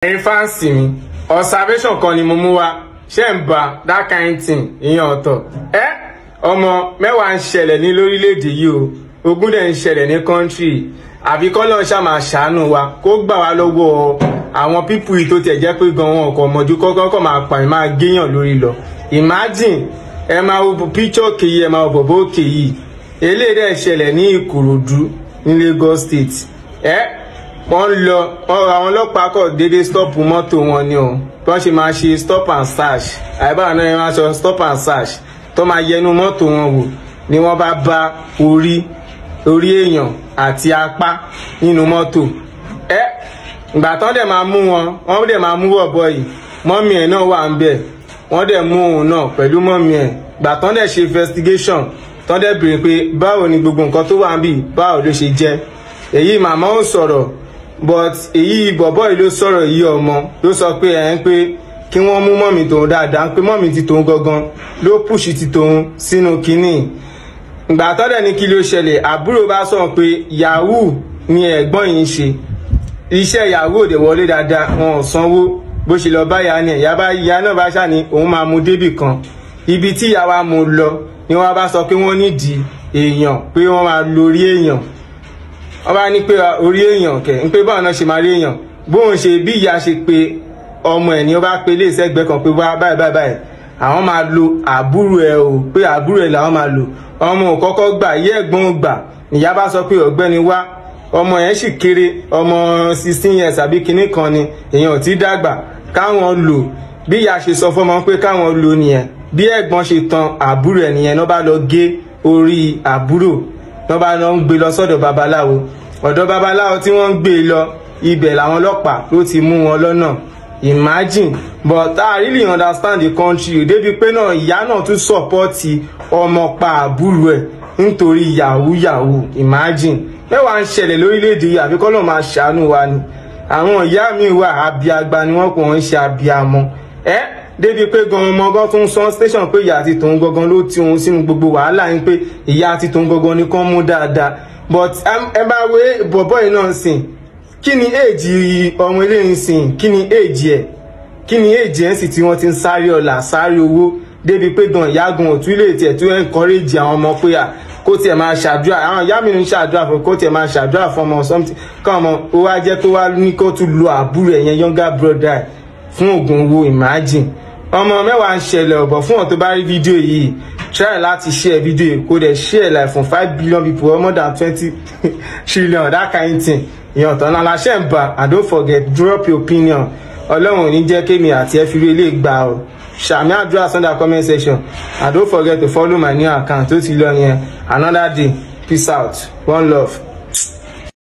Ẹ̀yin fans mi, observation kan ni mo mú wá. Ṣé ń ba that kind thing, ìyẹn ọ̀tọ̀. Ẹ́ ọmọ mẹ́wàá ń ṣẹlẹ̀ ní lórílẹ̀‐èdè yìí o, ogun dẹ̀ ń ṣẹlẹ̀ ní country. Àbí kọ́lọ́run ṣáà máa ṣàánú wa, kó gbà wá lọ́wọ́ àwọn people yìí tó tiẹ̀ jẹ́ pé gan wọn kò mọ̀jú kọ́kọ́ kọ́ máa pààyàn, máa géèyàn lórí lọ. Imagine, ẹ máa wo picture òkè yìí, ẹ máa wo bọ̀bọ̀ òkè yìí. Eléyìí dẹ̀ ṣẹlẹ̀ ní Ìkòròdú ní Lagos State. Ẹ wọ́n lọ, àwọn ọlọ́pàá kọ̀ déédéé stop mọ́tò wọn ni o. Bí wọ́n ṣe máa ṣe stop and search, àìbáwọn náà máa sọ stop and search, tó máa yẹnu mọ́tò wọn wò ni wọ́n bá bá orí èèyàn àti apá nínú mọ́tò. Ẹ ìgbà tán dẹ̀ máa mú wọn, wọ́n dẹ̀ máa mú bọ̀bọ̀ yìí, mummy ẹ̀ náà wà ń bẹ̀, wọ́n dẹ̀ mú òun náà pẹ̀lú mummy ẹ̀. Ìgbà tán dẹ̀ ṣe investigation, tán dẹ̀ béèrè pé báwo ni gbogbo nǹkan tó wà ń bì, báwo ló ṣe jẹ́. Èyí màmá ò sọ̀rọ̀, but èyí bọ̀bọ̀ yìí ló sọ̀rọ̀. Yìí ọmọ ló sọ pé ẹ̀ ń pé kí wọ́n mú mummy tòun dáadáa, pé mummy ti tòun gangan ló push ti tòun sínú kínní. Ìgbà tó dẹ̀ ní kí ló ṣẹlẹ̀, àbúrò bá sọ pé yahoo ni ẹ̀gbọ́n yìí ń ṣe, iṣẹ́ yahoo òde wọlé dáadáa, wọn ò sanwó. Bó ṣe lọ báyà ni ìyá bá ìyá náà bá ṣà ní òun máa mú débì kan. Ibi tí ìyá wa mú lọ ni wọ́n bá sọ pé wọ́n nídìí èèyàn, pé wọ́n máa lórí èèyàn. Wọ́n bá ní pé orí èèyàn kẹ̀ ń pé báwọn náà ṣe máa rí èèyàn. Bóun ṣe bí ìyá ṣe pé ọmọ ẹ̀ ni ó bá pe ilé ìsẹ́gbẹ́ kan pé wá, báyìí báyìí báyìí, àwọn máa lo àbúrò ẹ̀ o, pé àbúrò ẹ̀ làwọn máa lò. Ọmọ ò kọ́kọ́ gbà, ìyá ẹ̀gbọ́n ò gbà. Ìyá bá sọ pé ọ̀gbẹ́ni wá, ọmọ yẹn sì kéré, ọmọ 16 years àbí kinní kan ni, èèyàn ò tí dàgbà, káwọn lò. Bí ìyá ṣe sọ fọmọ pé káwọn lò nìyẹn. Bí ẹ̀gbọ́n ṣe tan àbúrò ẹ̀ nìyẹn, náà bá lọ gé orí àbúrò, náà bá lọ ń gbé lọ sọ́dọ̀ babaláwo. Ọ̀dọ̀ babaláwo tí wọ́n ń gbé lọ, ibẹ̀ làwọn ọlọ́pàá ló ti mú wọn lọ́nà. Imagine. But I really understand the country débi pé náà ìyá náà tún support ọmọ pa àbúrò ẹ̀ nítorí yahoo yahoo. Imagine, mẹ́wàá ń ṣẹlẹ̀ lórílẹ̀‐èdè yìí, àfi kọ́lọ́run máa ṣàánú wa ni. Àwọn ìyá mi wà, abiagba ni wọ́n, kò ń ṣe abiamọ. Ẹ débi pé gan ọmọ gan tún sọ station pé ìyá àti tòun gangan ló ti òun sínú gbogbo wàhálà yín, pé ìyá àti tòun gangan ni kán mú dáadáa. But ẹ bá wé bọ̀bọ́ yìí náà sìn, kí ni age ọmọ eléyìí sìn? Kí ni age ẹ̀? Kí ni age ẹ̀ sì tí wọ́n ti ń sáré ọ̀la, sáré owó, débi pé gan ìyá gan òtún lè tiẹ̀ tún encourage àwọn ọmọ pé à kó tiẹ̀ máa ṣàdúrà? Àwọn ìyá mi ń ṣàdúrà fún, kó tiẹ̀ máa ṣàdúrà fún ọmọ something káwọn ọmọ ó wá jẹ́ kó wá ní kó tún lo àbúrò ẹ̀ yẹn, younger brother ẹ̀, fún oògùn owó. Imagine, ọmọ, mẹ́wàá ń ṣẹlẹ̀ ọ̀bọ̀. Fún ọ̀ tó bá rí fídíò yìí, try láti share fídíò yìí, kó dẹ̀ share like fún 5 billion people or more than 20 trillion, that kind thing. Ìyẹn ọ̀tọ̀ náà láṣẹ ń bá. And don't forget, drop your opinion. Ọlọ́run ò ní jẹ́ kémi àti ẹ fi rí ilé gbà ọ́. Ṣàmì àdúrà sunday comment section, and don't forget to follow my new account tó ti lọ yẹn. Another day, peace out, one love.